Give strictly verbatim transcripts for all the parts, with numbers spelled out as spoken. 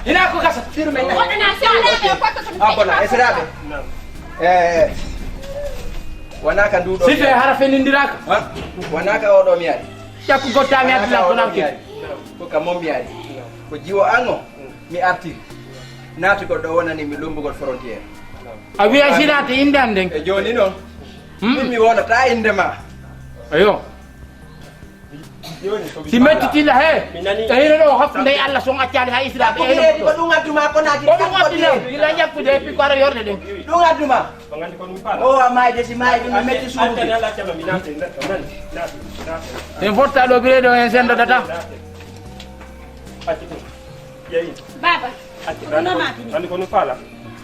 Ina ko gasa firme. Ah, bona, esiraɓe. Eh, wona ka nduɗo. Sife hara fenindiraka. Ha? Wona ka oɗo mi ari. Ƴakku gotta mi addi lan ko nanke. Ko ka mon mi ari. Ko jiwo ango mi artiri. Naati goɗɗo wonani mi lumbugol frontière. A wiya sinaate inde am nden. E joni noon. Hmm? Min mi wonata inde ma. Ayo. Si mettitila he. E hino ɗo hakkunde e Allah son accali ha Israel. Ko ɗum adduma ko naati. Ko ɗum addina. Ila yakkude e piko ara yorde ɗen. Ɗum adduma. O mayde si mayde mi metti suudu. En fotta ɗo bireɗo en sendodata. Baba. Andi ko no faala.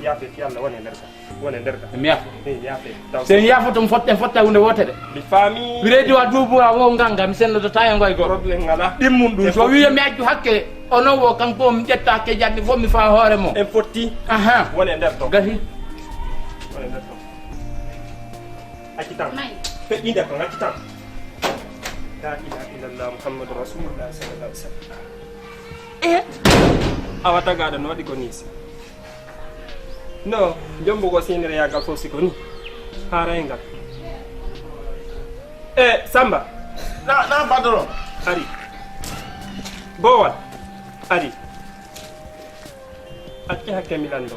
Yaafe ki Allah wone nder ka. Wone nder ka. Mi yaafa. Eh, yaafe. Taw. Sen yaafa tum fotte fotta hunde wotere. Mi faami. Biredi wa dubu a wo nganga mi senno to tayo ngoy go. Problem ngala. Ɗimmun ɗum so wiye mi accu hakke ono wo kanko mi ƴetta ke janni fo mi fa hoore mo. En fotti. Aha. Wone nder to. Gasi. Wone nder to. Accitan. Feƴƴinde ko ngaccitan. La ilaha illallah Muhammadu Rasulullah sallallahu alaihi wasallam. Eh? Awa tagaɗo no waɗi ko nisi. No, jombugo sinire yagal fof si ko ni. Haarayngal. Eh, Samba. Na, na, patron. Ari. Bowal. Ari. Acce hakke mi lando.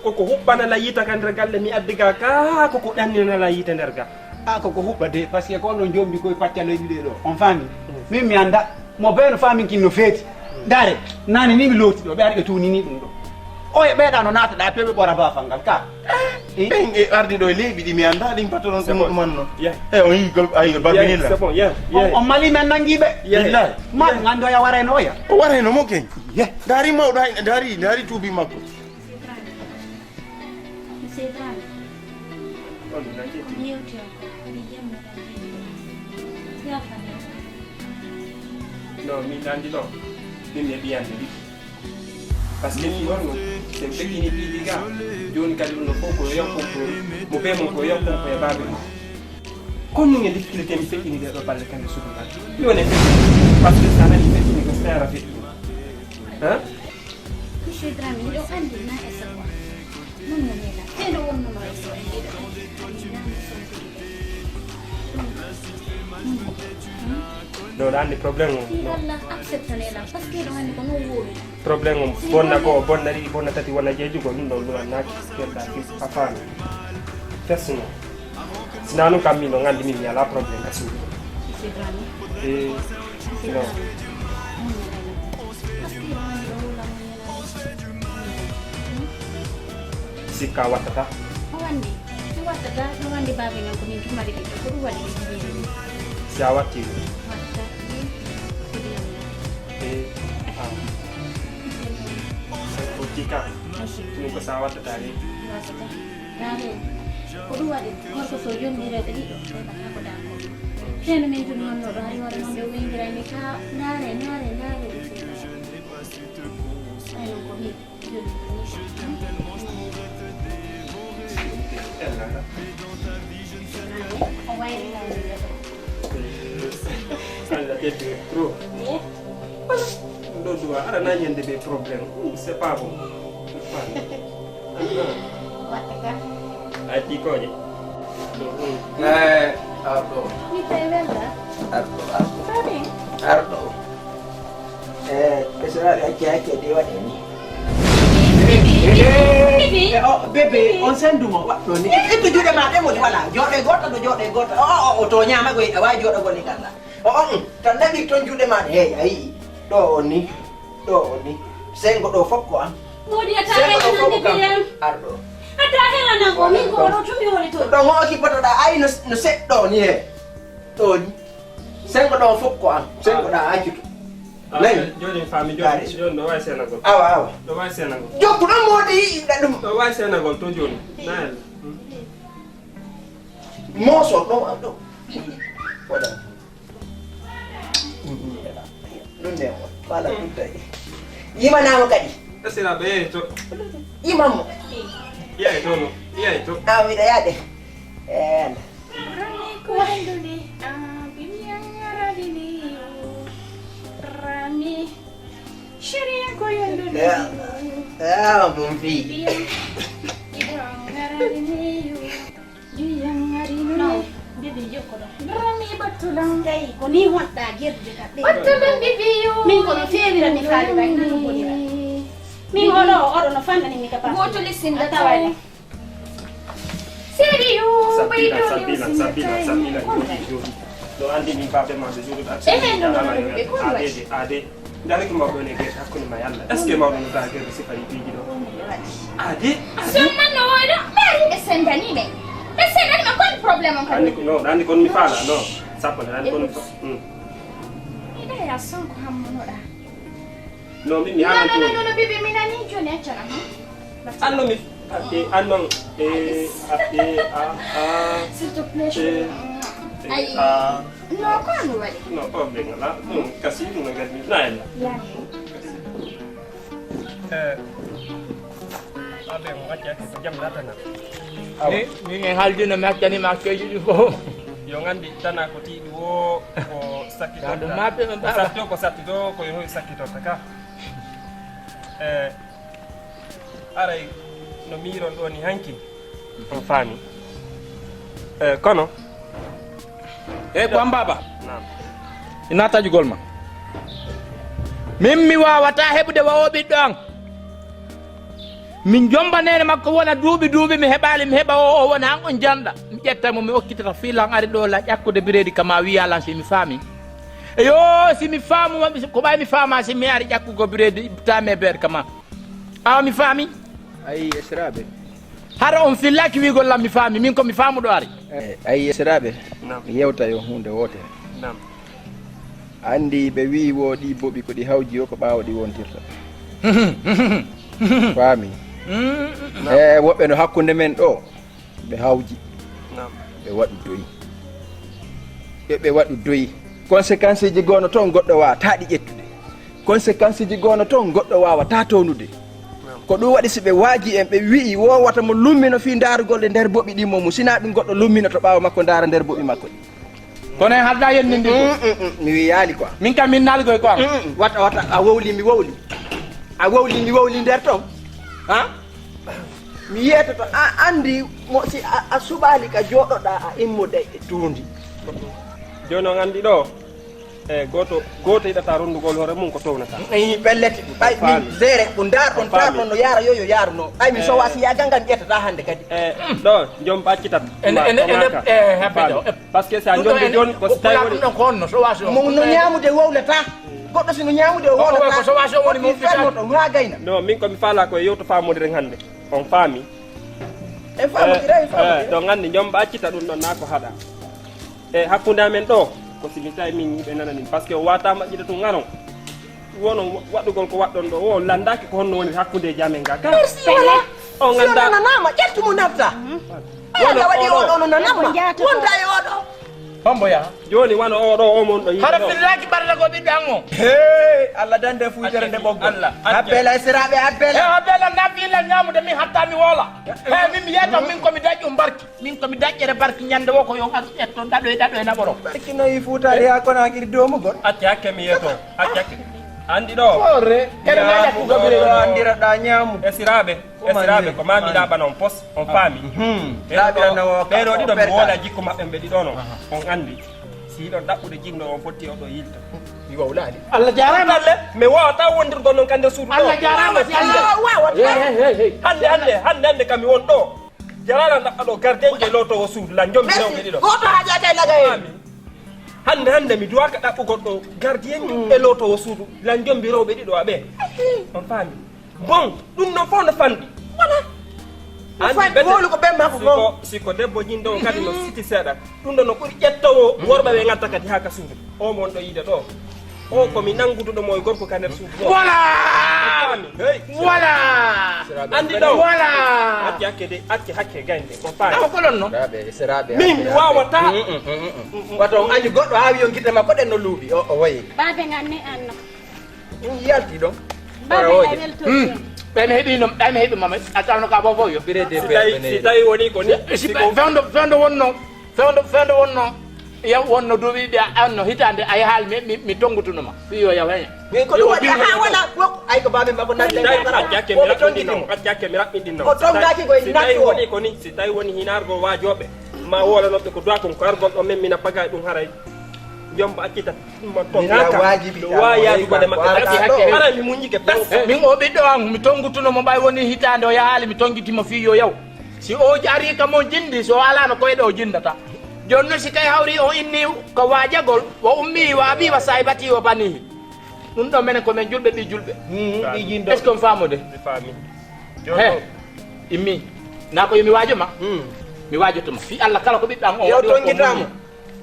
Koko huɓɓana la yiita ka nder galle mi addi ga ka koko ɗannina la yiite nder ga. A koko huɓɓa de parce que ko onon jombi koye pacca leydi ɗe ɗo on faami. Min mi annda mo beno faaminkin no feeti. Ndaare nane ni mi looti ɗo ɓe ari ɓe tuunini ɗum ɗo. Oye ɓeeɗa no naataɗa peeɓe ɓora bafal ngal ka. Ɓen e ardi ɗo e leyɓi ɗi mi annda ɗin patron ɗum ɗumanno. E on yi gol ayi gol babinilla. On mali men nangiɓe. Billahi. Ma ɗum anndi oya warayno oya. O warayno mo ken. Ndaari mawɗo hay ndaari ndaari tuubi makko. Monsieur Dramé. On yewti on ko kadi jemma. Yafani. No min anndi ɗo min e ɓiyande ɗi. Parce que ɗi on no sen feƴƴini piiji ga. Joni kadi ɗum no fof ko yo yakko ko mo be mon ko yakko ko e baabe mon. Kono min e difficulté mi feƴƴini ɗe ɗo balle kamɓe suudu ngal. Ɗi on e feƴƴini parce que sa nani feƴƴini ko seera feƴƴini. Hein? Monsieur Dramé, miɗo anndi na e sago. Mun no nela. Teno wonno no e sago. No ɗo anndi problème o. Si Allah acceptane lan parce que ɗo anndi ko non wowi. Problème o bonna goo bonna ɗiɗi bonna tati wona jeejugo ɗum ɗo ɗum annaki kerɗa ki a faami. Tesno. Sina ɗum kam min ɗo anndi min mi ala problème ka suudu. E no. Sikka wattata. O wandi. Mi wattata, mi wandi baabe men ko min jummari ɓiɗɗo. Ko ɗum waɗi ɓe jiɓi. Si a watti ɗum. Watta. E a. Ko tika. Ɗum ko sa wattata ni. Wattata. Ndaare. Ko ɗum waɗi gorko so yondireede ɗiɗo ɓe mbaɗata ko daako. Ceeno min tun wonno ɗo hari hoore mon ɓe windiray mi ka ndaare ndaare ndaare. Ay non ko min. Ɗo duwa aɗa na yande ɓe problème. C'est pas bon. Ay tikoje. Eh, arɗo. Mi tawi welda. Arɗo, arɗo. Arɗo. Eh, ɓe soraɓe acce acce de waɗe ni. Bébé, on sendu mo waɗɗo ni. Ittu juuɗe ma ɗe woni wala. Jooɗe goto ɗo jooɗe goto. O o o to nyama goy a wawi jooɗo gol ni kala. O on tan naɓir ton juuɗe ma ɗe. Hey, ayi. Ɗo on ni. Ɗo on ni. Sengo ɗo fof ko an. Moodi a tawa e nande biyam. Arɗo. A tawa hela nan ko min ko oɗo tumi woni to. Ɗo mo oki potoɗa ay no, no seɗɗo ni he. Ɗo ni. Sengo ɗo fof ko an. Sengo ɗa accuto. Nayi. Joni fami joni, joni ɗo wawi senagol. Awa, awa. Ɗo wawi senagol. Jokku ɗon moodi yiɗa ɗum. Ɗo wawi senagol to joni. Nayal. Moso ɗo am ɗo. Waɗa. Ɗum ne o. Wala ɗum tawi. Yimanama kadi. Asira ɓe to. Imamo. Yai to no. Yai to. A wiɗa yaade. Eh. Rami ko wondude, a bimi an aradini yo. Rami. Shiri ko yondude. Ya. Ya, mon fille. Idan an aradini yo. Juyan aradini. No, bibi jokko ɗo. Rami battulan. Tawi ko ni wonɗa gerdude ka ɓe. Battulan bibi yo. Min kono feewira mi faali ɓay nana bonira. Min oɗo, oɗo no fannani mi ka pa. Goto listen da tawai. Sérieux, Sabina, Sabina, Sabina, Sabina, jooɗi, jooɗi. Ɗo andi min babe ma ɓe jooɗi ɗa. Ehen, no, no, no, ɓe kon waɗi. Ade, ade. Ndari ko mawɗo ne gerte hakkunde ma e Allah. Est-ce que mawɗo no daa gerte si fari piiji ɗo? Ade, ade. Summa no oɗo, ɓe ari ɓe sendani ɓe. Ɓe sendani ɓe kon problème on kadi. Andi ko, no, andi kon mi faala, no. Sappo ne, andi kon mi fa-, hmm. Mi ɗa ya son ko hammunoɗa. No, mi, mi non, non, non, non, bibi, mi nani joni accana, hmm? Anno mi, ate, anno, e, ate, a, a, s'il te plaît, e, e, a. No, ko mi waɗi? No, problème ala. Hmm, kasi, no gadi, na en. Yani. Eh, abe, mo wacce, ko jam latana. Awa. Ni, ni en haljino mi accani ma keji ɗi fof. Yo ngandi tana ko tiiɗi wo, ko sakkito. Ɗum ma pe, ko satto, ko satto, ko yo sakkito, ka. Eh, aray no miiron ɗo ni hanki. On faami. Eh, kono. Eyi, ko am baaba. Naam. Ina tajugol ma. Min mi waawata heɓude wa o ɓiɗɗo an. Min jomba neene makko wona duuɓi duuɓi mi heɓaali, mi heɓa o, o wona an on janɗa. Mi ƴetta mo, mi okkitata fiilan ari ɗo la ƴakkude bireedi kama wiya lan si mi faami. Eyo, si mi faamu, ko ɓay mi faama si mi ari ƴakkugo bireedi tame beer kama. Awa mi faami? Ayi, esiraaɓe. Hara on fillaki wiigol lam mi faami, min ko mi faamuɗo ari. Eh, ayi, esiraaɓe. Naam. Mi yewta yo huunde wootere. Naam. Anndi ɓe wi'i wo ɗi boɓi ko ɗi hawji o ko ɓaawo ɗi wontirta. Faami? Mm. Eh, woɓɓe no hakkunde men ɗo. Ɓe hawji. Naam. Ɓe waɗu doyi. Ɓe, ɓe waɗu doyi. Conséquence ji goono toon goɗɗo waawata ɗi ƴettude. Conséquence ji goono toon goɗɗo waawata townude. Naam. Ko ɗum waɗi si ɓe waaji en, ɓe wi'i wo wata mo lummino fii ndaarugol e nder boɓi ɗi mo mu, sinaa ɗum goɗɗo lumminoto ɓaawo makko ndaara nder boɓi makko ɗi. Kono en halda yennindi ko. Mm, mm, mm, mi wiyaali quoi. Min kam min nalgoy quoi. Mm, mm, wata, wata, a wowli, mi wowli. A wowli, mi wowli nder toon. Ha? Mi yeetoto, a anndi mo si a, a suɓaali ka jooɗoɗaa, a immoday e tuundi. Jooni on anndi ɗo, e gooto, gooto yiɗata ronndugol hoore mum ko townata. Eyi, pellet, ɓay min faami. Géré, ko ndaarɗon, faami. Ndaarɗon no yaara yo, yo yaaru no. Ɓay min sowa si yaa ganngal mi ƴettata hannde kadi. E ɗo, jom ɓaccitat. Ene, ene, ene, e, habbe ɗo. Parce que si a jombi jooni ko si tawi woni ɗum ɗon ko honno, so waasi on? Mo no ñaamude wowlata. Goɗɗo si no ñaamude o wowlata. Ko so waasi on woni mo fermoto, haa gayna. Non, min ko mi faala ko e yewto faamodiren hannde. On faami? En faamodiray, en faamodiray. Ɗon anndi jom ɓaccita ɗum ɗon naa ko haɗa. E hakkunde amen ɗo, ko si mi tawi min yiɓe nananin. Parce que o waata maƴƴita tun aron. Wono waɗugol ko waɗɗon ɗo, o lanndaaki ko honno woni hakkundeeji amen ga. Merci, wala. On si o anndaa. Nananaama, ƴettu mo nafta. Ay, wono Allah waɗi oɗo. Oɗo no nanamma. Wonda e oɗo. Hombo yaha? Jooni wano oɗo, o mon ɗo yiɗi hara ɗo. Fillaaki barata ko ɓiɗɗo an o. Hey, Allah dande fuutere nde ɓoggol. Allah, Allah. Habbela e siraaɓe, habbela. E habbela na fiila ñaamude min hatta mi woola. Hey, min mi yeeto min ko mi daƴƴo barki. Min ko mi daƴƴere barki ñande wo ko yo ngal ƴetto ɗaɗo e ɗaɗo e naɓoro. Barki no yi fuutaade haa kono hakkiri doomugol. Acce hakke mi yeeto. Acce hakke. Anndi ɗo. Hoore. Kene ma ƴakku gabire ɗo. Anndira ɗa ñaamu. E siraaɓe. E siraaɓe ko ma mi laaɓana on pos. On faami. Laaɓirana o. Ɓeeɗo ɗiɗo mi woola jikku maɓɓe ɓe ɗiɗo no. On anndi. Si hiɗon ɗaɓɓude jinno on fotti oɗo yilta. Mi wowlaali. Allah jaaraama. Alle, mi waawata wondirgol noon kande suudu ɗo. Allah jaaraama si Allah. Hey, hey, hey, hey. Hannde, hannde, hannde, hannde kam mi won ɗo. Jaraala ndaɓɓa ɗo gardien je lootowo suudu lan jombi rewɓe ɗiɗo. Gooto haajaaka e laga en. Hannde, hannde mi duwaaka ɗaɓɓugol ɗo gardien e lootowo suudu lan jombi rewɓe ɗiɗo aɓe. On faami? Bon, ɗum ɗon fof no fanɗi. Wala. Anndi fay bedde wolu ko ɓen makko siko fof. Siko debbo ñinɗo o kadi no siti seeɗa. Ɗum ɗon no ɓuri ƴettowo worɓe ɓe ngatta kadi haa ka suudu. O mon ɗo yiide ɗo. O ko mi nannguduɗo mo e gorko ka nder suudu ɗo. Wala. Faami. Hey. Wala. Anndi ɗo. Wala. Acce hakke de, acce hakke gaynde. Ko faami. Awa ko ɗon no? Seraɓe, seraɓe. Min mi waawata. Wato on anndi goɗɗo haa wiyon gite makko ɗen no luuɓi. O, o wayi. Baabe ngan ne anna. Ɗum yalti ɗon. Baba, a welto. Hmm. Ɓe mi heɓi ɗum, ɓe mi heɓi mama. A tawno ka bobo yo. Bire de si tawi, si tawi woni ko ni. Si fewndo, fewndo wonno, fewndo, fewndo wonno. Yaw wonno duuɓi ɗiɗi, a anno hitaande, a yahaali mi, mi, mi tonngutuno ma. Wi yo yaw heña. Wi ko ɗum waɗi ha wala. Ay ko baabe makko natti. Acce hakke mi raɓɓindinno. Acce hakke mi raɓɓindinno. O tonngaaki ko si tawi woni ko ni, si tawi woni hinargo waajooɓe. Ma wolanoɓe ko duwa kon ko argol ɗo men mina pagay ɗum haray. Yomba accita. Min a waajibi no waawi yaadude ma. Haɗa mi muññike pes. Min o ɓiɗɗo an, mi tonngutuno mo ɓay woni hitaande o yahaali, mi tonngiti mo fii yo yaw. Si o arii ka mo jinndi, so o alaano koyɗe o jinndata. Jooni non si kay hawri o inni ko waajagol, o ummii, o abii, wa saahibati, o banii. Ɗum ɗo menen ko men julɓe, ɓii julɓe. Est-ce que on faamude? Mi faami. He, immi. Na ko yo mi waajo ma? Mi waajoto ma. Fii Allah kala ko ɓiɗɗo an o waɗi o ko tonngita mo.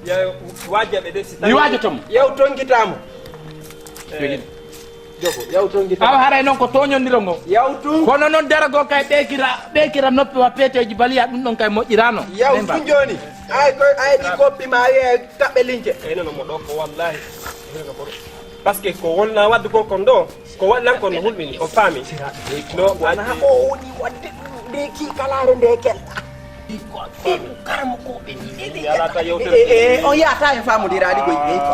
Yaw wajaɓe de si mi tawi waajoto mo. Yaw tonngita mo. Jogi. Jogo, yaw tonngita mo. Awa haray noon ko tooñondiro ngo. Yaw tun. Kono noon daragol kay ɓeekira, ɓeekira noppi wa peeteeji baliya ɗum ɗon kay moƴƴiraano. Yaw tun jooni. Ay ko, ay ɗi koppi ma wiye kaɓɓe lince. Eyno no mo ɗo ko wallahi. Eyno no ko ɗo. Parce que ko wonna wadde ko kon ɗo, ko waɗi lan kon no hulɓini, o faami. No wona waɗde ko woni waɗde ɗum nde kiikalaare nde kelɗa. Ko karamokooɓe ni, ɗe, ɗe yalata yewtere. E, e, on yahata en faamodiraali ko yimɓe ko.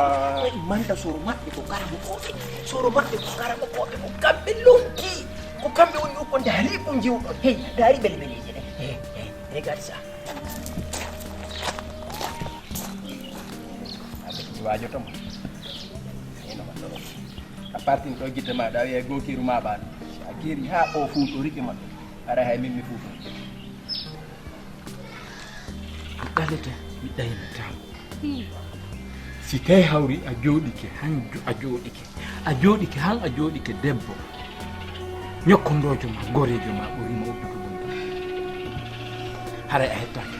Manta soro maɓɓe ko karamokooɓe, soro maɓɓe ko karamokooɓe, ko kamɓe lonki, ko kamɓe woni ɗo ko ndaari ko jiwɗo. Hey, ndaari bele beleeje ɗe. Hey, hey, hey, gadi sa. Aɓe mi waajoto ma. Eno ma ɗo. A partin ɗo gite ma ɗa wiya gokiru ma ɓaɗo. Si a kiri ha o fuutorike ma ɗo. Ara hay min mi fuutorike. Mi ɗalete, mi ɗaynata. Si tawi hawri a jooɗike, han jo-, a jooɗike. A jooɗike, han a jooɗike debbo. Ñokkondoojo ma, goreejo ma, ɓuri ma uddude ɗum. Haray a hettaaki.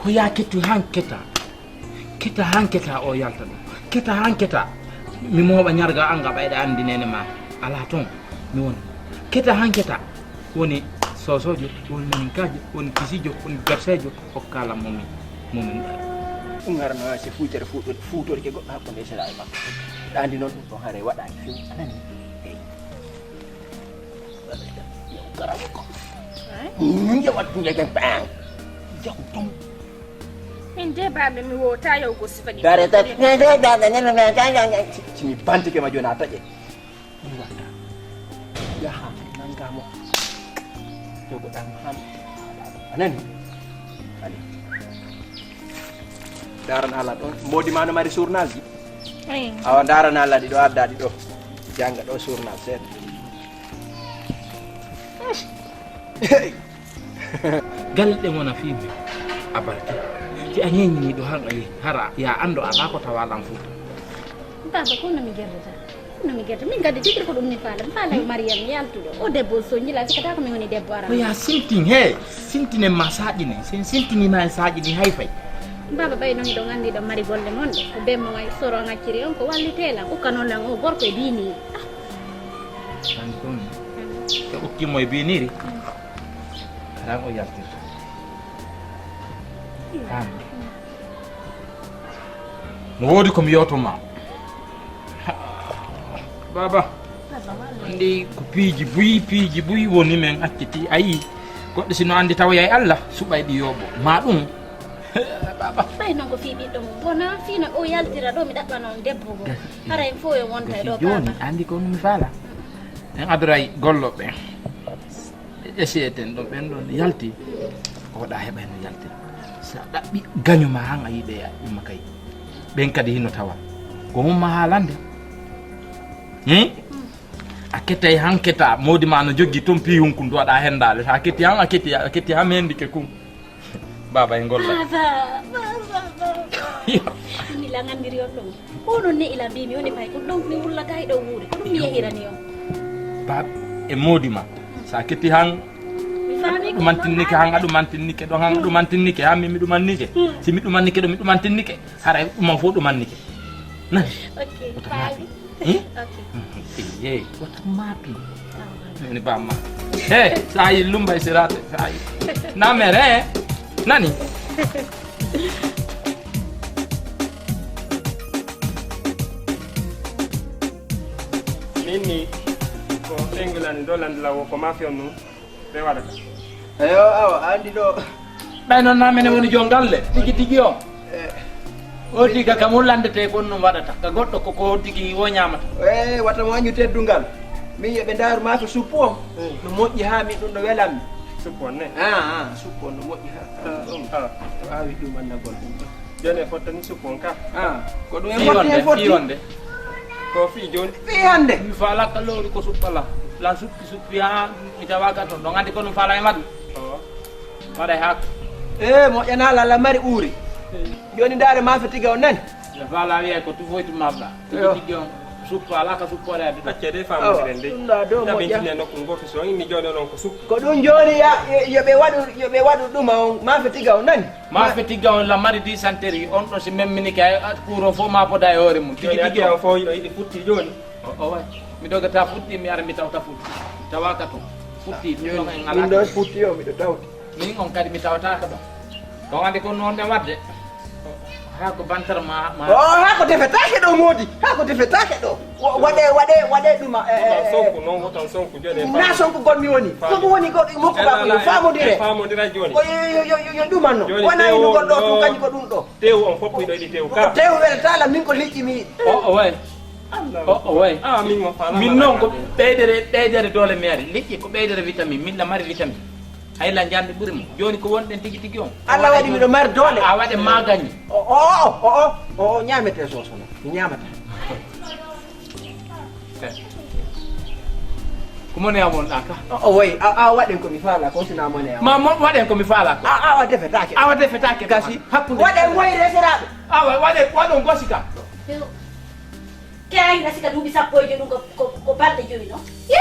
Ko yaa kettu han keta. Keta han keta o yalta ɗum. Keta han keta. Mi mooɓa ñarga anga ɓayɗa andi nene ma. Ala toon. Mi woni. Keta han keta. Woni sosojo, woni maninkajo, woni kisijo, woni bersejo. Hokkala momi. Momi. Ɗum harano se fuutere fuutor-, fuutorke goɗɗo hakkunde Israel makko. Ɗa andi noon ɗum ɗon haray waɗaaki few. A nani? Eyi. Min njawa ɗum jaw tom. Min de baaɓe mi wota yaw go sifa ɗi. Dare ta. Si mi bantike ma jooni a taƴe. Ɗum watta. Yaha nanga mo. Jogo ɗan han. A nani? Allez. Daran ala ɗon. Modi ma no mari journal ji. Awa daran ala ɗi ɗo adda ɗi ɗo. Janga ɗo journal seeɗa. Galle ɗen wona fii men. A barke. Si a ñeññini ɗo han a yehi. Hara ya anndo alaa ko tawa lan fuuta. Baba, ko no mi gerdata? No mi gerte min gaddi jikir ko ɗum ni faala mi faala Mariam yaltuɗo o debbo so jila sikata ko mi woni debbo ara. Ko ya sintin he sintinen ma saƴini sen sintinima e saƴini hay fay. Baba ɓay noon hiɗon anndi ɗon mari golle mon ɗe ko bemmo ay soro ngacciri on ko wallitela ukkanon lan o gorko e bini. An ɗum ɓe ukkimo e biniri. Ran o yaltirta. An. No woodi ko mi yewto ma. Baba. Andi ko piiji buy piiji buy woni men acciti ayi. Goɗɗo sino andi tawa yay Allah suɓay ɗi yoɓo ma ɗum. Baba. Ɓay noon ko fii ɓiɗɗo mum bona fiina o yaltira ɗo mi ɗaɓɓa noon debbo go. Hara en fof e wonta e ɗo jooni andi ko mi faala. En adoray golloɓe. Ɓe ƴesiyeten ɗon ɓen ɗon yalti. Ko waɗa heɓa heno yaltira. Sa ɗaɓɓi gaño ma han a yiɗe ɗumma kay. Ɓen kadi hino tawa. Ko mum ma haalande. Hmm? A ketay han keta modi ma no joggi ton pi hunkun do waɗa hendaale. Sa keti han a keti a keti han hendike kun. Baba e golla. Baba, baba, baba. Ɗum ila ngandiri on ɗum. Ko non ne ila mbi mi woni fay ko donc mi wullata e ɗo wuuri. Ko ɗum mi yehirani on. Ba e modi ma. Sa ketti han. Mi faami ko ɗumantinnike han, a ɗumantinnike ɗon han, a ɗumantinnike han, mi mi ɗumannike. Si mi ɗumannike ɗo, mi ɗumantinnike. Haray ɗum fof ɗumannike. Nani? Ok. Wota faami. Maaki. Hmm? Ok. Mhm. Eyi, wota maaki. Awa. Ni ba ma. Hey, sa yi lumba e sirate, sa yi. Na mere, eh? Nani? Min ni ko ɓeynguel an ɗo landila wo ko mafi on nun ɓe waɗata. Eyo, awa, andi ɗo. Ɓay noon na mene woni jom galle, tigi tigi on. Eh. O tigi ka kam o landete kon ɗum waɗata. Ka goɗɗo ko ko tigi o ñaamata. Eh, wata mo añu teddungal. Min yo ɓe ndaaru maa ko suppu on. Hmm. No moƴƴi haa min ɗum no welammi. Suppu on ne? Ah, ah, suppu on no moƴƴi haa. Ah, ah. To awi ɗum annagol ɗum. Jooni e fottani suppu on ka? Ah, ko ɗum e fotti, en fotti. Fii wonde. Ko fii jooni? Fii hannde. Mi faalaka lowri ko suppala. La suppi suppi haa mi tawaaka toon. Ɗon anndi ko ɗum faala e maɗum. Oo. Waɗa e haako. Eh, moƴƴanaa la, la mari uuri. Eh. Jooni ndaare maafe tiga on nani? Mi faala wiya ko tufoyti mabba. Tigi tigi on suppu alaa ka suppu waɗa e aduna. Accee de faamondiren de. Ɗum ɗaa dow moƴƴa. Tabintine nokku gooto so inni jooni onon ko suppu. Ko ɗum jooni ya, yo, yo ɓe waɗu, yo ɓe waɗu ɗuma on maafe tiga on nani? Maafe tiga on la mari di santeri on ɗo si memmini kay, a, kuuro fof ma poda e hoore mum. Tigi tigi on. Jooni accee on fof hiɗo yiɗi futti jooni. O, o way. Mi dogata futti, mi ara mi tawta futti. Tawa ka to. Futti, ɗum ɗon en alaa. Min ɗo futti o, miɗo tawti. Min on kadi mi tawata ka ɗon. Ɗon andi ko noon ɗen waɗde. Haa ko bantar ma, ma. O, haa ko defetaake ɗo moodi. Haa ko defetaake ɗo. Wa-, waɗe, waɗe, waɗe ɗuma, eh, eh, eh. Wotan sonku noon, wotan sonku jooni. Na sonku gol mi woni. Faami. Sonku woni goɗɗo mokko baako yo faamodire. Faamodira jooni. Ko yo, yo, yo, yo, yo ɗuman noon. Jooni wona tewo ino goɗɗo ɗo. Tun kañum ko ɗum ɗo. Tewo on fof ko hiɗo yiɗi tewo ka. Tewo welata la min ko liƴƴi mi yiɗi. O, o way. Allah. O, o way. Ah, min mo faala. Min noon ko ɓeydere, ɓeydere doole mi ari. Liƴƴi ko ɓeydere vitamine. Min la mari vitamine. Hay la njandi ɓuri mo. Jooni ko wonɗen tigi tigi on. Allah waɗi miɗo mari doole. A waɗe magañi. O, o, o, o, o, o, ñaamete soso noon. Mi ñaamata. Ko mone am wonɗa ka? O, o, woy, a, a waɗen ko mi faala ko, sina mone am. Ma mo waɗen ko mi faala ko. A, awa defetaake. Awa defetaake. Gasi. Hakkunde. Waɗen woy reseraaɓe. Awa, waɗe, waɗon gosi ka. Kayna sika duuɓi sappo e joy ɗum ko, ko, ko balɗe joy noon. Yee!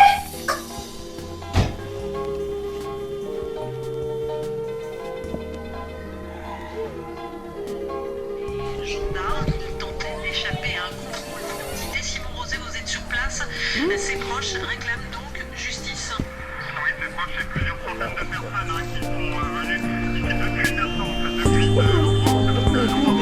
Gendarme, il tentait d'échapper à un contrôle. Des ciments rosés, vous êtes sur place. Ses proches réclament donc justice. Oui, ses proches et plusieurs centaines de personnes, hein, qui sont, euh, venues. Et depuis une heure, en fait, depuis, euh,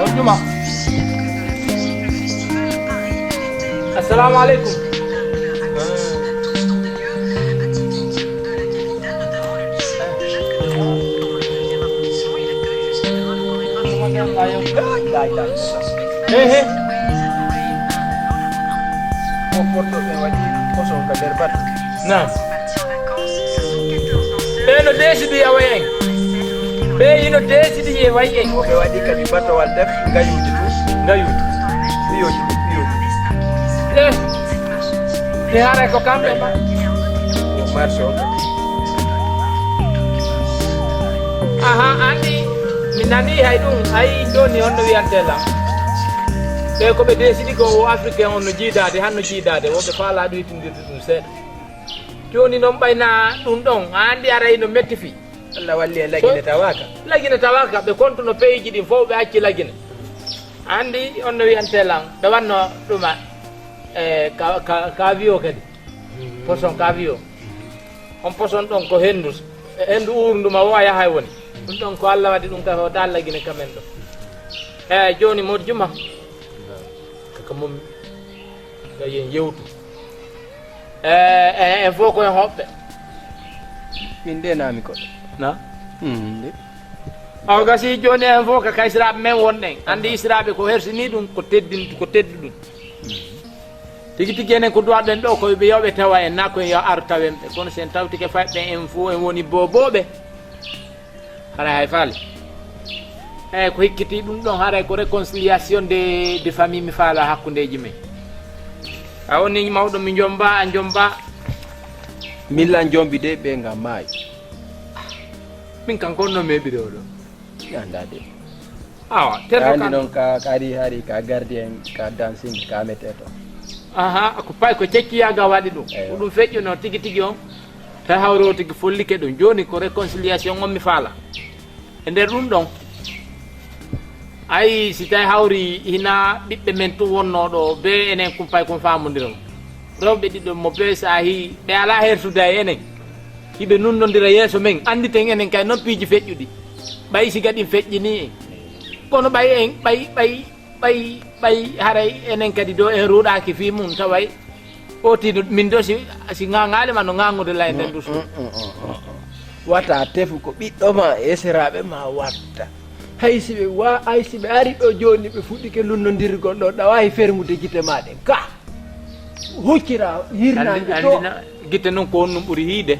On juma. Assalamu alaikum. Hey, hey. Ko porto ɓe waɗi koso ka nder bato. Naam. Ɓe no deesidi yaway en. Ɓe ino deesidi yeway en. Ko ɓe waɗi kadi batowal nder ngayuuji tun. Ngayuuji. Piyoji, piyoji. Eh, mi haray ko kamɓe ma. Ko marché o. Aha, anndi mi nanii hay ɗum, hay jooni honno wiyantee lan. Ɓe ko ɓe deesidi ko o Africain on no jiidaade, han no jiidaade, wo ɓe faalaa ɗuytindirde ɗum seeɗa. Jooni noon ɓayna ɗum ɗon, a anndi aray no metti fii. Allah walli en Lagine tawaaka. Lagine tawaaka, ɓe kontuno peeji ɗin fof ɓe acci Lagine. A anndi on no wiyantee lan, ɓe wanno ɗuma, e, ka, ka, ka wiyo kadi. Poson ka wiyo. On poson ɗon ko henndu, henndu uurndu ma wo a yahay woni. Ɗum ɗon ko Allah waɗi ɗum ka hoota Lagine ka men ɗo. E, jooni Modou Juma. Kaka mum, ka yen yewtu. E, e, en fof ko en hoɓɓe. Min de naami ko. Na? Hmm, de. Aw gasi jooni en fof ko ka Israaɓe men wonɗen. Anndi Israaɓe ko hersini ɗum, ko teddin-, ko teddu ɗum. Tigi tigi enen ko duwaɗen ɗo, ko ɓe yo ɓe tawa en, na ko en yo ar tawen ɓe. Kono si en tawtike fayɓe en fof en woni boobooɓe. Haray hay faale. Eyi, ko hikkiti ɗum ɗon, haray ko réconciliation de, de famille mi faala hakkundeeji men. A woni mawɗo mi jomba, a jomba. Min la jombi de ɓe nga maayi. Min kan ko no meɓiri oɗo. Anda de. Awa, terɗo Andi kan. Noon ka kadi hari ka gardien ka dancing ka mete to. Aha, ko pay ko cekkiyaga waɗi ɗum. Eyo. Ko ɗum feƴƴuno tigi tigi on. Tawi hawri o tigi follike ɗum. Joni ko réconciliation on mi faala. E nder ɗum ɗon, ayi, si tawi hawri hina ɓiɓɓe men tun wonno ɗo, be enen kumpay kun famondiron. Rewɓe ɗiɗo mo be saahi, ɓe ala hertude e enen. Hiɓe nunnondira yeeso men, anditen enen kay non piiji feƴƴuɗi. Ɓay siga ɗin feƴƴini en. Kono ɓay en, ɓay, ɓay, ɓay, ɓay haray enen kadi do en ruuɗaki fii mum taway. O tino min do si, si ŋaŋaali ma no ŋaŋude lay nden du su. Wata tefu ko ɓiɗɗo ma e seraaɓe ma watta. Hay si ɓe wa, hay si ɓe ari ɗo jooni ɓe fuɗɗike lunnondirgol ɗo, ɗa waawi fermude gite ma ɗen. Ka huccira hirnaange to. Gite non ko on ɗum ɓuri hiide.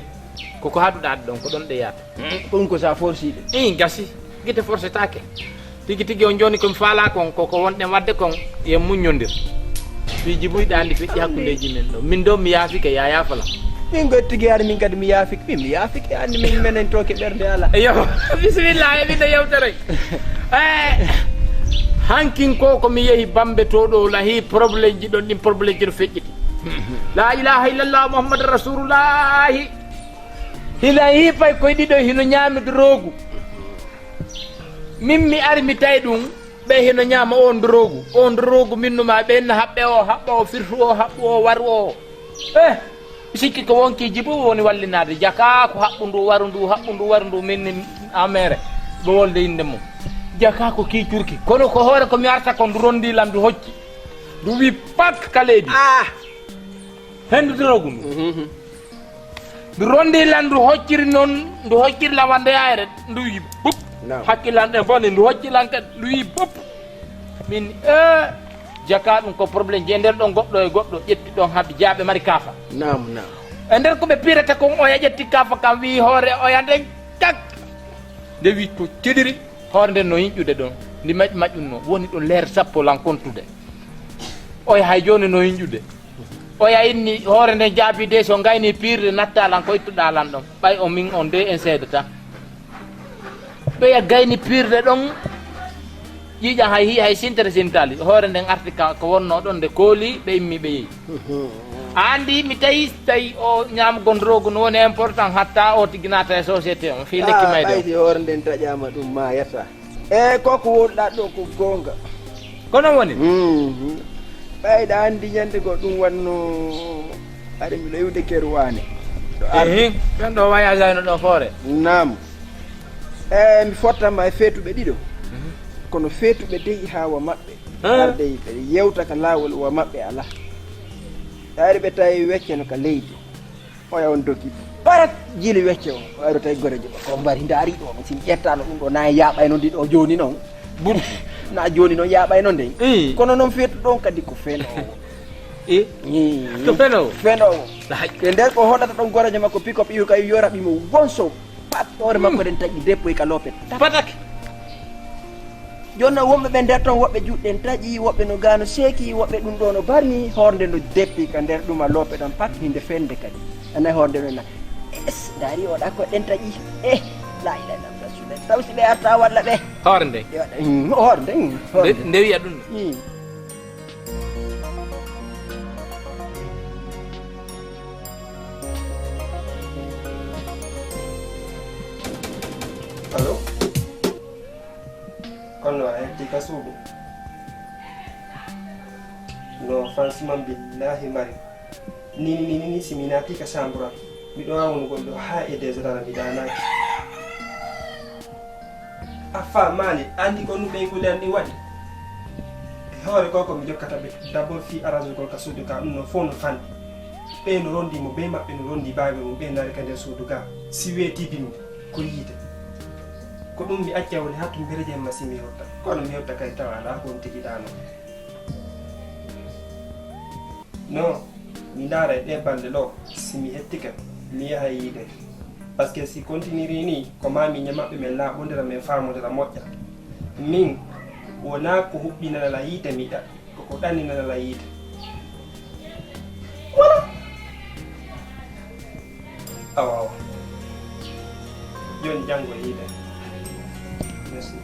Koko haɗuɗaa ɗon ko ɗon ɗe yaata. Ko ɗum ko sa forsiɗe. Ii gasi. Gite forsetake. Tigi tigi on joni komi faala kon koko wonɗen wadde kon. Yen muññondir. Piiji buyɗi andi feƴƴi hakkundeji men ɗo min ɗo mi yaafike ya yaafalam. Min ko tigi ari min kadi mi yaafike min mi yaafike andi min menen toke ɓernde ala. Yo. Bisimilla e ɓiɗɗo yewtere. E hankin ko komi yehi bambe to ɗo lahi probléme ji ɗon ɗin probléme ji no feƴƴiti. La ilaha illallah muhammadu rasulullahi. Hila hipay koye ɗiɗo hino ñaami drogu. Min mi ari mi tawi ɗum. Ɓe hino ñaama on drogu on drogu minnuma ɓe na haɓɓe o haɓɓa o firtu o haɓɓu o waru o. Eh. Sikki ko wonki jibo woni wallinaade jaka ko haɓɓu ndu waru ndu haɓɓu ndu waru ndu min amere. Ɓe wolde innde mum. Jaka ko ki curki kono ko hoore ko mi arta ko ndu rondi lan ndu hocci. Ndu wi pak ka leydi. Ah. Hendu drogu ndu. Ndu rondi lan ndu hocciri noon ndu hocciri lan wande yayre ndu yi bup. Hakkilan ɗen fof ne ndu hocci lan kadi ndu yi bup. Min e jaka ɗum ko problème je nder ɗon goɗɗo e goɗɗo ƴetti ɗon haɓe jaaɓe mari kaafa. Nam nam. E nder ko ɓe pirata kon oya ƴetti kaafa kam wi hoore oya nden kak. Nde wi to ceɗiri hoore nden no yiñƴude ɗon ndi maƴ maƴƴum no woni ɗum leer sappo lan kontude. Oya hay jooni no yiñƴude. Oya inni hoore nden jaabi de so ngayni piirde natta lan ko ittuɗa lan ɗon ɓay o min on de en seedata. Ɓeya gayni piirde ɗon ƴiiƴan hay hi hay sintere sintali hoore nden arti ka ko wonno ɗon nde kooli ɓe immi ɓe yehi. A andi mi tawi tawi o ñamgo drogu no woni important hatta o tigi naata e société on fi lekki mayde. Ɓayti hoore nden taƴama ɗum ma yetta. E koko wonɗa ɗo ko gonga. Kono woni. Ɓayɗa andi ñande go ɗum wanno ari miɗo iwde kerwane. Ehin ɓen ɗo wayajayno ɗo hoore. Nam. E mi fottama e feetuɓe ɗiɗo. Kono feetuɓe dey hawa maɓɓe arde ɓe yewta ka lawol wa maɓɓe ala. Ari ɓe tawi wecceno ka leydi. Oya on dogi parat jili wecce o o ari tawi gorejo ko mbari ndaari ɗo no sin ƴettano ɗum ɗo na yaɓayno ndi ɗo joni noon. Bur na joni noon yaɓayno nde. Kono noon feetu ɗon kadi ko fenowo. Ko fenowo. Fenowo. E nder ko hoɗata ɗon gorejo makko pick up iwi kay yoraɓimo won sow. Pat hoore makko ɗen taƴi deppoy ka loope. Patake. Jooni noon wonɓe ɓe nder toon woɓɓe juuɗe ɗen taƴi woɓɓe no gaano seeki woɓɓe ɗum ɗo no barmi hoorde no deppi ka nder ɗuma loope ɗon pat hinde fende kadi. Anay hoorde no na es ndaari o ɗa ko ɗen taƴi. Eh. La ilaha illallah rasulullah taw si ɓe arta walla ɓe. Hoorde nde. Hoorde nde. Nde wiya ɗum. Allo. Kono a hetti ka suudu? No fansima billahi mari. Nini nini ni si mi naati ka chambre am. Miɗo wawno gonɗo ha e deux heures mi danaki. A famani andi ko ɗum ɓeygol an ɗi waɗi. E hoore ko ko mi jokkata ɓe d'abord fi arrangegol ka suudu ka ɗum no fof no fanɗi. Ɓe no rondi mo be maɓɓe no rondi babe mum ɓe nari ka nder suudu ga si weeti bimbi. Ko yiide. Ko ɗum mi acca woni hattu mbere jemma si mi yotta kono mi yotta kay tawa alaa ko on tigi ɗaano. Non, mi ndaara e ɗee balɗe ɗoo si mi hettike mi yaha yiide. Parce que si continiri nii ko maa mi ñamaɓɓe min laaɓondira min faamondira moƴƴa. Min wonaa ko huɓɓinanala yiite mi yiɗa, ko ko ɗanninanala yiite. Voilà. Awa, awa. Jooni janngo e yiite. Merci.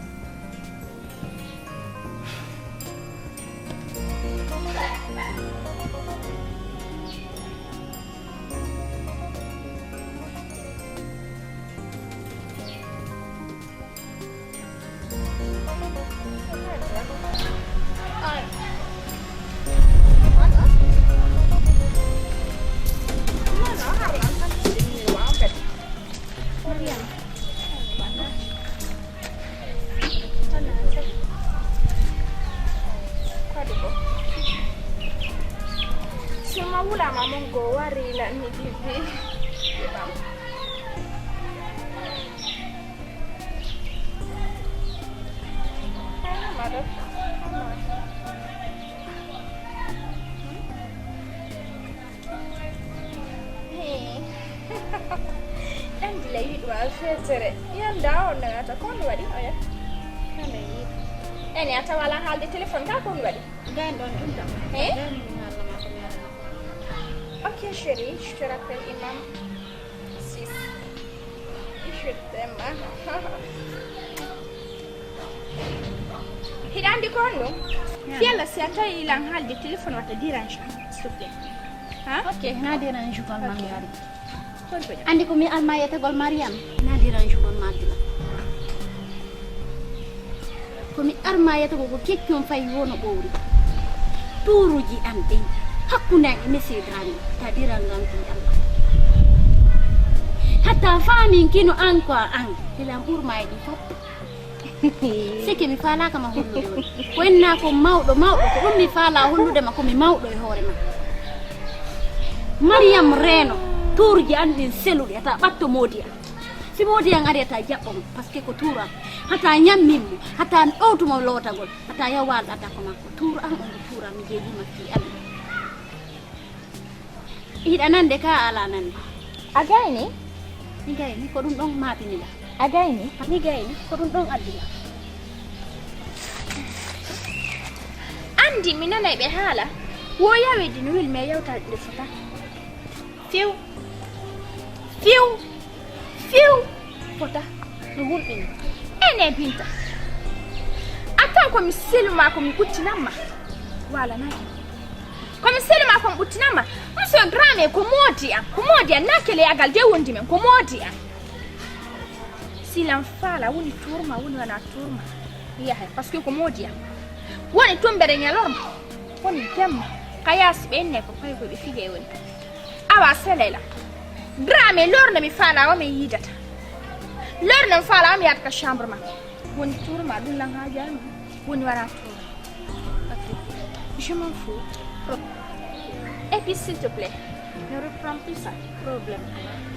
Suma wulama mon go wari lan mi bibi. Andi la yiɗu a fetere. Yanda on nata kon waɗi oya. Kala yiɗu. Eni a tawala haalde téléphone ka kon waɗi. Ngan ɗon ɗum tam. Eh? Ngan mi haalna ma ko mi waɗa. Ok chérie, je te rappelle imam. Sis. Je t'aime. Hiɗa andi ko honɗum? Fiyalla si a tawi ilan haalde téléphone wata dérange, s'il te plaît. Ha? Ok, na dérange gol man. Ok. Ngari. Kon ko jam. Andi ko mi alma yetagol Mariam, na dérange gol ma dula. Ko mi arma yetagol ko kekki on fayi wono ɓowri. Tuuruji an ɗin hakkunde an e Monsieur Dramé, ta diran ngam fi Allah. Hatta faamin kino an ko an, hilan ɓurma e ɗi fof. Sike mi faalaaka ma hollude on. Ko inna ko mawɗo, mawɗo, ko ɗum mi faala hollude ma, ko mi mawɗo e hoore ma. Mariam reeno, tuuruji an ɗin seluɗi, ata ɓatto moodi an. Si moodi an ari ata jaɓɓo mo, parce que ko tuura. Hata ñammin mo, hata ɗowtu mo lootagol, hata yaw waalɗata ko makko. Tuur an on ko tuura mi jeeji ma fii an. Hiɗa nande ka ala nande. A gayni? Mi gayni, ko ɗum ɗon maapiniɗa. A gayni? Mi gayni, ko ɗum ɗon addiɗa. Andi mi nanay ɓe haala. Wo yaweji no wil me yewta nde fota. Few. Few. Few. Fota. No hulɓini. Ene Binta. A taw ko mi seluma ko mi ɓuttinamma. Wala naki. Ko mi seluma ko mi ɓuttinamma. Monsieur Dramé ko moodi am. Ko moodi am. Nakele agal de wondi men. Ko moodi am. Silan faala woni turma, woni wana turma. Yahay, parce que ko moodi am. Woni tumbere ñalorma. Woni jemma. Kayasi ɓe enne ko koy ko ɓe fije woni. Awa selela. Dramé lorno mi faala o mi yidata. Lorno mi faala o mi yadata chambre ma. Woni turma ɗum lan haajani. Woni wara turma. Ok. Je m'en fous. Et puis, s'il te plaît, ne reprends plus ça. Problème.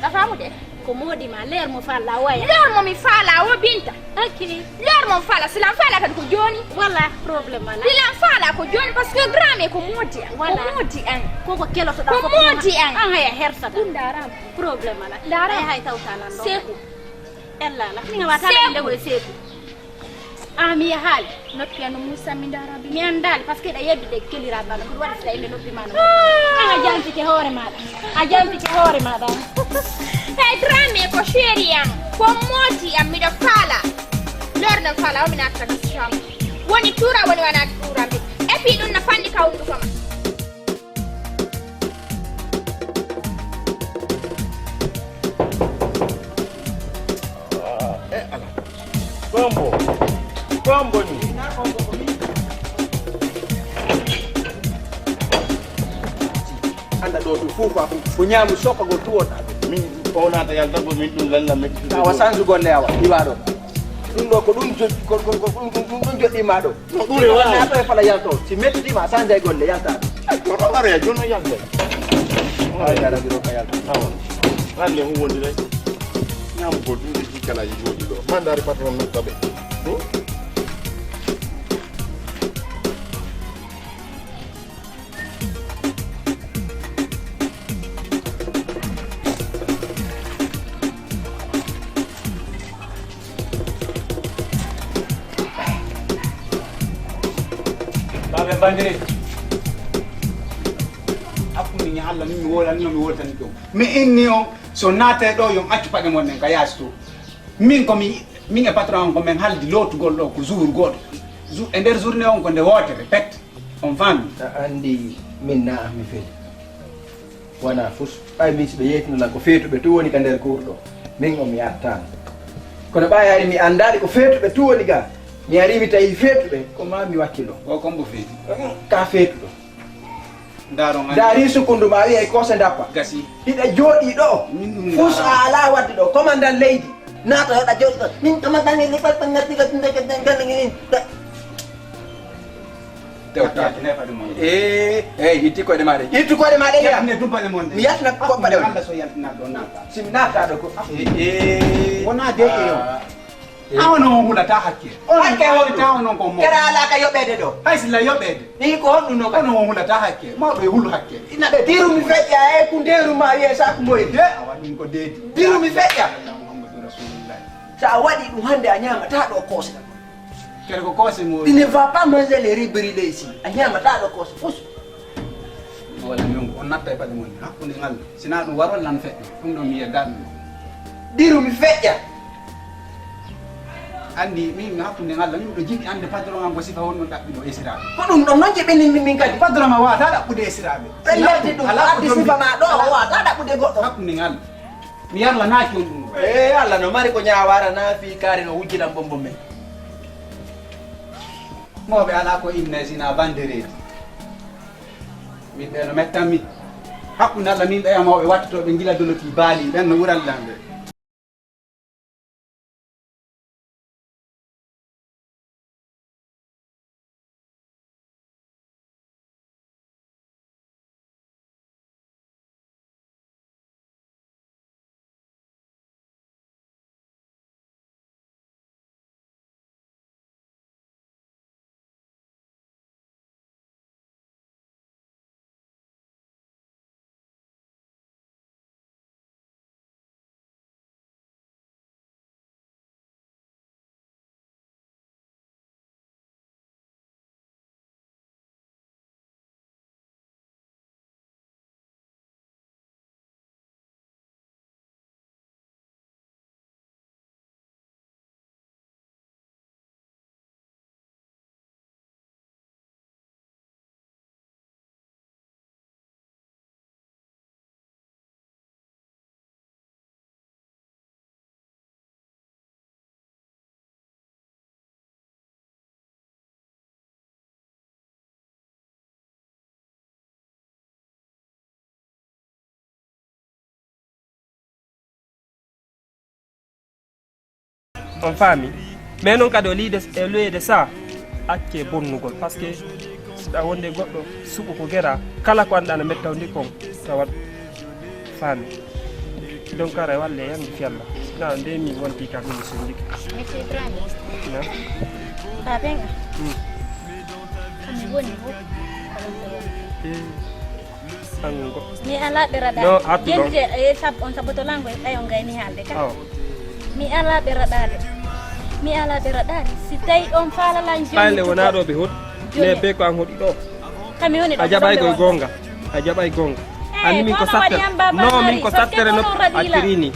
A famude? Ko moodi ma, leer mo faala waya. Leer mo mi faala wo Binta. Ok. Leer mo mi faala, silan faala kadi ko jooni. Wala, problème ala. Silan faala ko jooni, parce que Dramé ko moodi an. Wala. Ko moodi an. Koko kelotoɗa ko fof moodi an. An haya hersata. Ɗum darama. Problème ala. Darama. Ay hay tawta lan ɗo. Seku. Ella ala. Min wata lan nde ko e seku. Ah, mi yahaali. Noppi an no Moussa mi ndaara bi. Mi anndaali, parce que ɗa yeddude keliraaɓe ma, ko ɗum waɗi si ɗa inde noppi ma no. Ah, a jantike hoore maaɗa. A jantike hoore maaɗa. Hey, Dramé ko chéri am, ko moodi am, miɗo faala. Lorno faala, o mi natta ka chambre. Woni tuura, woni wana tuura bi. Et puis ɗum na fanni ka hunduko ma. Ah, eh, ala. Kombo. Kombo ni. Anda ɗo ɗum fof ko, ko ñaamu soppagol ɗum wonɗa ɗum. Min o naata yalta ko min ɗum lalla min. Awa sansu golle awa iwa ɗo. Ɗum ɗo ko ɗum jo-, ko, ko, ko ɗum, ɗum, ɗum, ɗum joɗɗima ɗo. No ɓure waaw. Nato e fala yalto. Si mettitima sanjay golle yalta. Ay, ko ɗo are jono yalta. Ay, dara biro ka yalta. Awa. Hande hu wondiray. Ñaam ko ɗum ɗi kala yi jodi ɗo. Mandari patron no tabe. Hmm? Bandire. Hakkunde ñi Allah min mi wolani, no mi woltani ɗum. Mi inni on, so naate ɗo, yon accu paɗe mon ɗen ka yaasi to. Min ko mi, min e patron on ko men haldi lootugol ɗo ko jour gooto. Jour, e nder journée on ko nde wootere, pet. On faami? A anndi min na mi feli. Wona fus. Ɓay min si ɓe yeytino lan ko feetuɓe tu woni ka nder kuur ɗo. Min on mi attaano. Kono ɓay ari mi anndaali ko feetuɓe tu woni ga. Mi ari mi tawi feetuɓe, ko ma mi wakkilo. O kombo feeti. Ka feetuɗo. Ndaaro ngan. Ndaari sukundu ma wi'ay ko se ndappa. Gasi. Hiɗa jooɗii ɗo. Min ɗum fus ndaaro. A alaa wadde ɗo. Commandant leydi. Naata yoɗa jooɗi ɗo. Min commandant ni pat ngati ka tinde ka tinde ka tinde. Tewtaaki. Nefa ɗum on. Eh, eh, itti koɗe ma ɗe. Ittu koɗe ma ɗe ya. Ne dum paɗe mon de. Mi yatna ko paɗe on. Allah so yaltina ɗo naata. Si mi naata ɗo ko. Eh, eh. Wona de e yo. Ah. Eh. Awa no on hulata hakke. On hakke on ta on ko mo. Kera ala ka yoɓede ɗo. Hay sila yoɓede. Ni ko honɗum no ka. Ono on hulata hakke. Mawɗo e hulu hakke. Ina ɓe diru mi feƴƴa e ku nderu ma wiye sa ko moy. De awa ɗum ko deedi. Diru mi feƴƴa. Muhammadu Rasulullah. Sa a waɗi ɗum hannde a ñaamata ɗo koosɗa. Kere ko koose mo. Il ne va pas manger les riz brillés ici. A ñaamata ɗo koosɗa. Fus. Wala min on natta e paɗe mon hakkunde ngal. Sina ɗum warol lan feƴƴo. Ɗum ɗo mi yedda ɗum. Diru mi feƴƴa. Anndi min mi hakkunde ngal min ɗo jiɗi annde patron am ko sifa honno ɗaɓɓi ɗo esiraaɓe. Ko ɗum ɗon non jiɓini min kadi. Patron ma wata ɗaɓɓude esiraaɓe. Ɓe laddi ɗum addi sifa ma ɗo wata ɗaɓɓude goɗɗo. Hakkunde ngal. Mi yarlanaaki on ɗum. E Allah no mari ko ñaawara na fii kaari no wujjilan bombom men. Mawɓe alaa ko inne sina bandereeji. Min ɓe no mettan min. Hakkunde Allah min ɓeya mawɓe wattotooɓe gila doloti baali ɓen no ɓural lan ɓe. On faami? Mais noon kadi o liide e loyeede sa acce bonnugol, parce que si ɗa wonde goɗɗo suɓo ko gera kala ko annda ana mettawndi kon tawat faami. Donc ara walle yandi fi Allah. Na nde mi wonti ka mi so ndiki. Monsieur Ibrahim. Na. Babenga. Hmm. Kami woni ko. Eh. Ango. Mi ala ɓe raɗa. No, hattu ɗon. Yende e sab on saboto lango e ɓayon gayni halde ka. Oh. Mi ala ɓe raɗade. Mi ala ɓe raɗade. Si tawi on fala lan joni. Ɓayle wona ɗo ɓe hoɗi. Ne be ko an hoɗi ɗo. Kami woni ɗo. A jaɓay ko gonga. A jaɓay gonga. Eh, ani min ko sattere. No, min ko sattere no akkirini.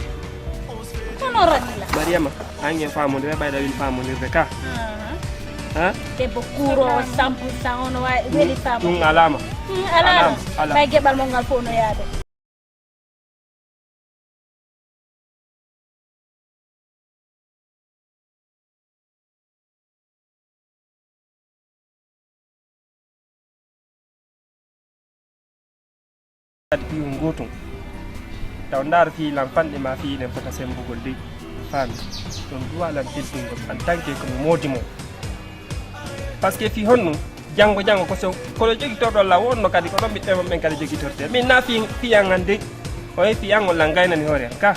Kono radila. Mariama. Ange faamondire ɓayɗa win faamondirde ka. Aha. Ha? Debbo kuuro o cent pour cent ono wawi weli faamo. Ɗum alama. Hmm, alama. Alama, alama. Ɓay geɓal mo ngal fof no yaade. Kadi piyum gootum taw ndaara fii lan fanɗe ma fii enen fota sembugol dey faami ɗum duwa lan teddingol en tant que ko mi moodi mo. Parce que fii honno janngo janngo ko so kono jogitorɗo la wonno kadi ko ɗon ɓiɓɓe mon ɓen kadi jogitorte min na fii fii an hannde o e fii an on lan gaynani hoore an ka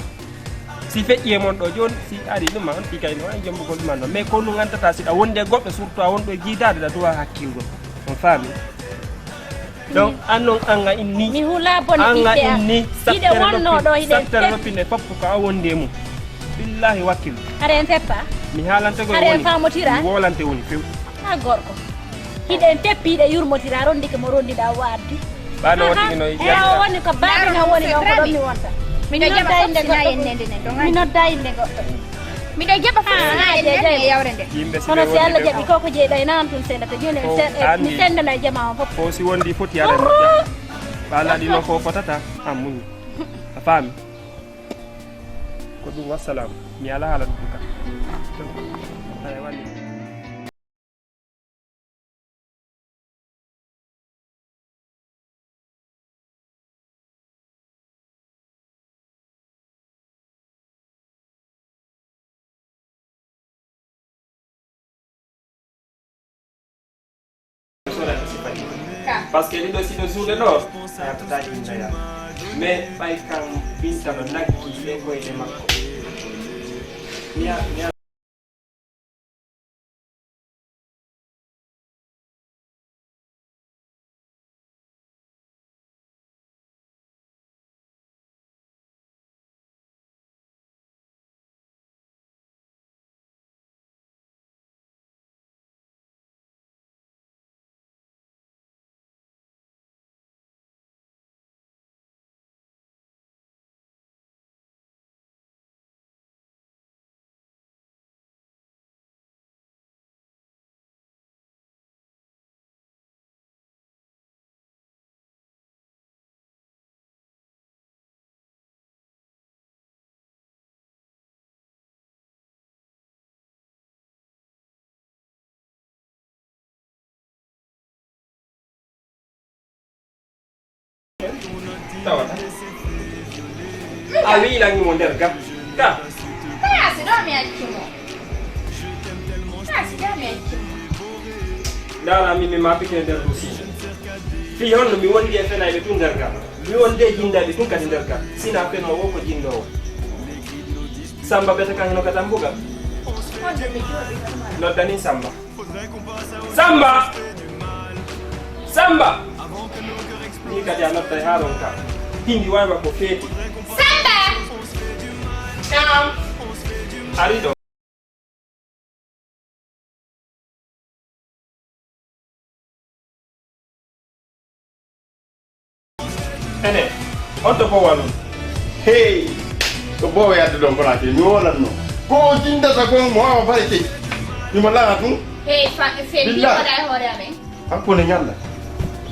si feƴƴi e mon ɗo jooni si ari ɗum ma on fii kayno an jombugol ɗum an ɗon mais ko ɗum anndata si ɗa wondi e goɗɗo surtout a wonɗo e jiidaade ɗa duwa hakkilgol on faami. Donc an non anga inni mi hula bon anga inni hiɗe wonno ɗo hiɗe sattere noppi nde fop ko a wondi e mum billahi wakkil haren feppa mi haalante ko haren famotira mi wolante woni few a gorko Hiɗen teppi, hiɗen yurmotira, rondike mo rondiɗaa o addi. Ɓaano o tigi no e o woni ko baaɗe no woni ɗon ko ɗon mi wonta. Mi nodda innde goɗɗo. Mi nodda innde goɗɗo. Miɗo jaɓa fof. Ah, ah, jeejay e yawre nde. Yimɓe si kono ɓe si Allah wondi ɓe jaɓi ko ko jeyɗa e nan tun sendata jooni en ko se- eh, mi andi sendana e jama on fof. Ko si wondi foti ara e makko. Ɓa laaɗi no ko fotata. An muñi. A faami. Ko ɗum, wassalam. Mi alaa haala ɗum ka. Haya, wani. Parce que ɗiɗo siɗo suuɗe ɗo, a yaltata inda ya. Mais ɓay kam Binta no naggi e koyɗe makko. Mi a- mi a- Tawata. A wiilangi mo nder ga. Ga. Kala si ɗo mi acci mo. Kala si ɗo mi acci mo. Ndara min mi mapike nder dossier. Fii honno mi wondi e fenayɓe tun nder ga. Mi wondi e jindayɓe tun kadi nder ga. Sina fenoowo ko jindoowo. Samba bete kan hino ka dambugal. Noddani Samba. Samba! Samba! Ni kadi a nodday haa ɗon ka. Hindi waywa ko feeti. Samba! Naam. Ari ɗo. Ene, on to bowa nun. Hey! Ko bowa yadde ɗon kono ake mi wolanno. Ko o jindata kon mo wawa bare kecci. Mi mo lana tun. Hey, fa fe mi Billah. Wala e hoore amen. Hakkunde ñalla.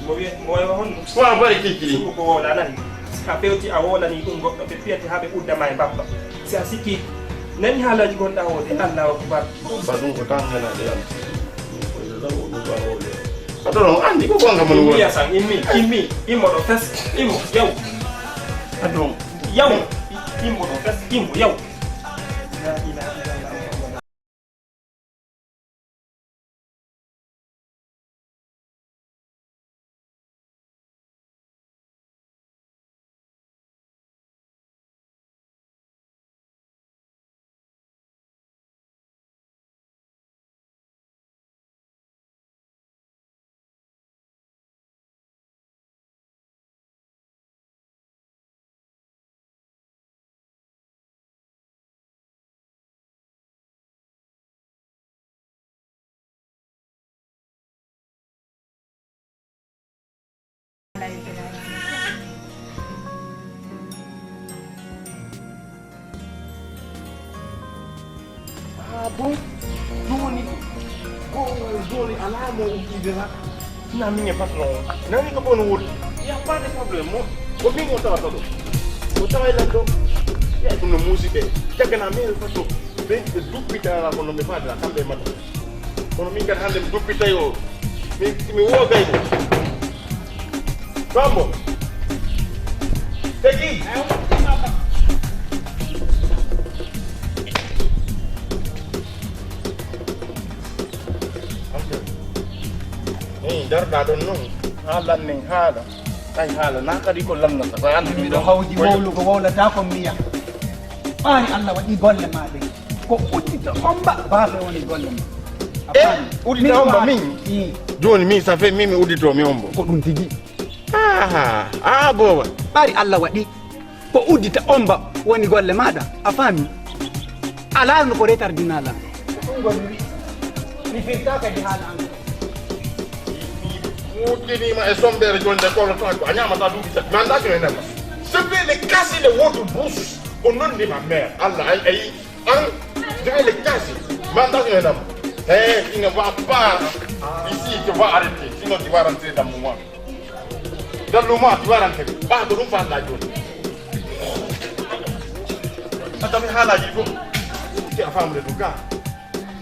Mo wiye mo wawa honno. Wawa bare kecci ɗin. Suko ko wola nani. Si a fewti a wolani ɗum goɗɗo ɓe piyete haa ɓe udda ma e babba. Si a sikki nani haalaaji gonɗa o de Allahu akbar. Ba ɗum ko tan ngana de am. Ko ɗum ɗo ba wole. Adoro andi ko gonga mon wole. Immi yasan, immi, immi, immo ɗo fes, immo, yaw. Adon. Yaw. Immo ɗo fes, immo, yaw. La ilaha illallah. Ah bon? Joni ko joni alaa mo uddidata. Na min e patron o nani ko bon woni. Il n'y a pas de problème mo. Ko min o tawata ɗo. O tawa e lanɗo. Ya ɗum no muusi ɓe. Jaggana min e patron. Ɓe ɓe duppitara ko no ɓe faadira kamɓe e maɗa. Kono min kadi hannde mi duppitay o. Mi mi woogay mo. Bambo. Tegi. Eyi darɗa ɗon noon. Haalan min haala. Tawi haala na kadi ko lannata ko hannde min miɗo ɗo hawji wowlu ko wowlata kon miya. Ɓaari Allah waɗi golle ma ɗen. Ko uddita omba baafe woni golle ma. A e faami? Uddita omba min. Jooni min ça fait min mi uddito mi ombo ko ɗum tigi. Aha. A booba. Ɓaari Allah waɗi ko uddita omba woni golle maɗa. A faami? Alaa no ko retardinaa lan. Ko ɗum goni wi mi firta kadi haala an. Wujjiniima e sombere jonde kolo tan ko a ñaamata duuɓi tati. Mi anndaa ko e nema. Je vais le casser le votre bouche. Au nom de ma mère. Allah ay ay. An, je vais le casser. Mi anndaa ko e nema. Hey, il ne va pas. Ici, tu vas arrêter. Sinon, tu vas rentrer dans le mois. Dans le mois, tu vas rentrer. Ba ko ɗum fanda joni. A tawi haalaaji fof. Ki a famle ɗum ka.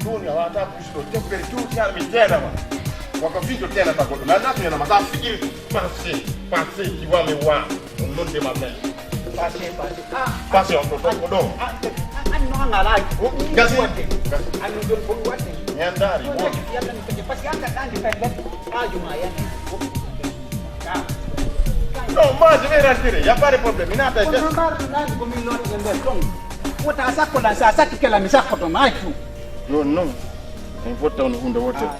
Ɗum a wata pusi ɗo teppere tuuti haa mi teenama. Wako fii to teenata goɗɗo. Mais a naati ñanama ta figure. Passé, passé, tu vois me voir. Au nom de ma mère. Passé, passé. Ah, passé on ɗo tan ko ɗo. Ah, ah, ah, non, non, là. Gasi. Gasi. Ah, non, non, non, non. Ñandaari. Parce que an ka ɗan di fay. Ah, juma yan. Ah. Non, moi je vais rentrer. Y a pas de problème. Mi naata e nder. Kono mbar nan ko min loti e nder ton. Wota sakko lan sa sakki kela mi sakkoto ma accu. Yo non. En fotta on hunde wote. Ah.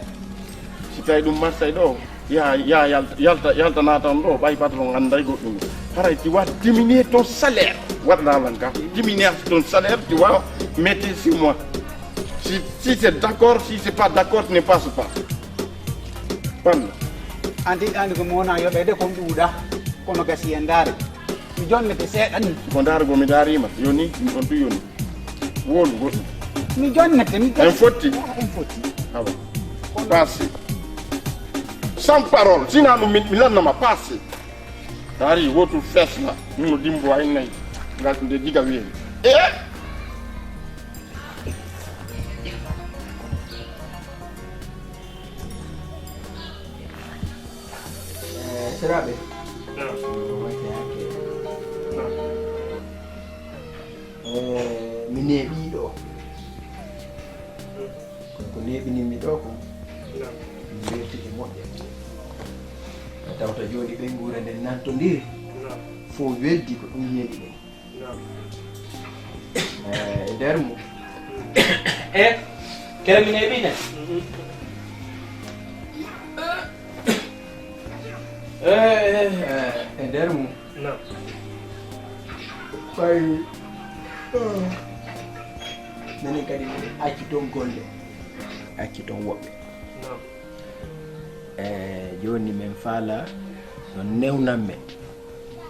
Si tawi ɗum marsay ɗo. Ya, ya, yalta, yalta, yalta naata on ɗo, ɓay patron annday goɗɗum. Haray tu vas diminuer ton salaire. Waɗana lan ka. Diminuer ton salaire, tu vas mettre sur moi. Si, si c'est d'accord, si c'est pas d'accord, tu ne passes pas. Panno. Anti, anti ko mi wona yoɓede kon ɗuuɗa. Kono gasi en ndaare. Mi jonnete seeɗa ni. Ko ndaargo mi ndaarima. Yoni, on tu yoni. Won goɗɗum. Mi jonnete, mi jonnete. En fotti? Ah, en fotti. Awa. Passé. Sans parole. Sina ɗum mi, mi lannama passé. Taari wotu fesna. Ɗum no dimbo ay nayi. Ngal nde diga wiyen. Eh? Eh, seraaɓe. Naam. Ko wayte hakke. Naam. Eh, mi neeɓii ɗo. Mm. Kono ko neeɓinimmi ɗo ko, naam, mi weertike moƴƴa. Tawta jooni ɓeynguure nden nantondiri. Naam. Fof weddi ko ɗum neeɓi ɗum. Naam. Eh, e nder mum. E, kere mi neeɓi ne? Mhm. Eh, eh, eh, e nder mum. Naam. Ɓay, ah, minen kadi min acci toon golle, acci toon woɓɓe. Naam. E jooni min faala no newnan men,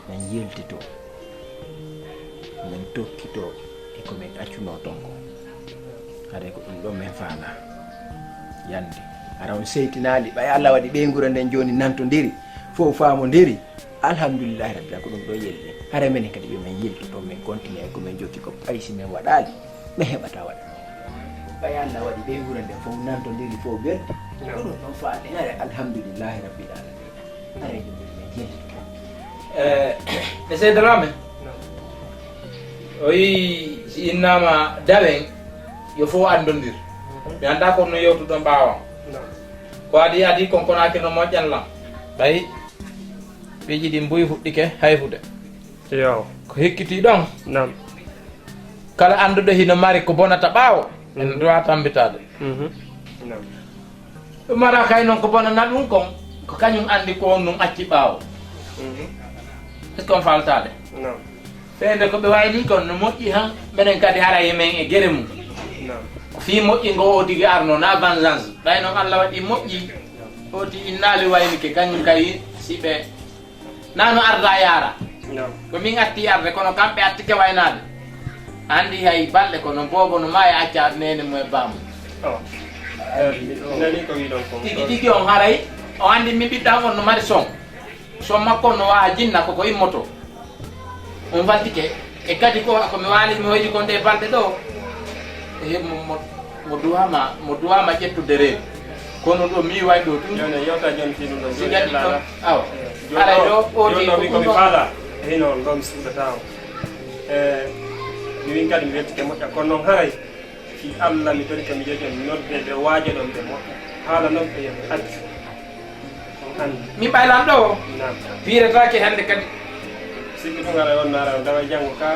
men yiltitoo, men tokkitoo e ko men accunoo toon ko. Haray ko ɗum ɗoon min faalaa. Yande. Hara on seytinaali, ɓay Allah waɗi ɓeynguure nden jooni nantondiri, fof faamondiri. Alhamdulillahi Rabbil Aalamiina, ko ɗum ɗo yelli. Haray menen kadi yo men yiltu toon, men continue ko men jokki ko, ɓay si men waɗaali, men heɓataa waɗa. Ɓay Allah waɗi ɓeynguure nden fof nantondiri, fof beldi. Ko ɗum ɗoon faale. Haray alhamdulillahi Rabbil Aalamiina. Haray ɗum men yiltu toon. Eh, e Seydi Dramé, o yii si innama dawen, yo fof anndondir. Mi anndaa kono no yewtuɗon ɓaawo. Ko adi adi kon konaaki no moƴƴan lan. Ɓay piiji ɗi mbuy fuɗɗike hayfude. Yo. Ko hikkiti ɗon. Naam. Kala annduɗo hino mari ko bonata ɓaawo, ene, mhm, droit tambitaade. Mhm. Naam. Ɗum mara kay noon ko bonana ɗum kon, ko kañum anndi ko on ɗum acci ɓaawo. Mhm. Est-ce que on faaltaade? Naam. Feewde ko ɓe wayi nii kon no moƴƴi han, menen kadi haray men e gere mum. Naam. Ko fii moƴƴi ngo o tigi arno, na vengeance. Ɓay noon Allah waɗi moƴƴi, o ti innaali waynike, kañum kay si ɓe na no arda yaara. Naam. Ko min atti arde, kono kamɓe attike waynaade. Anndi hay balɗe kono boobo no maaya acca neene mum e baamu. Oh. Eh, mi nani ko wiɗon kon. Tigi tigi on haray, o anndi mi ɓiɗɗam on no mari son. Son makko on no waawa jinna koko immoto. On faltike. E kadi ko, ko mi waali, mi hoydi kon ɗe balɗe ɗo. E mo, mo, mo duwama, mo duwama ƴettude reedu. Kono ɗo mi way ɗo tun. Joni, yewta joni fii ɗum ɗo. Si joni gadi ɗon, awa. Eh, joni aray ɗo, ɗo, o joni di ɗo ko mi ko mi ɗum ɗo. Faala. E hino ɗo mi suuɗata o. Eh, mi win kadi mi weltike moƴƴa. Kono noon haray, fii Allah mi torike mi jojon nodde ɓe waajo ɗon ɓe moƴƴa. Haala noon ɓe yo ɓe accu. Min ɓaylan ɗo o. Naam. Fiiretaake hannde kadi. Sikki tun aray on naara on dawa janngo ka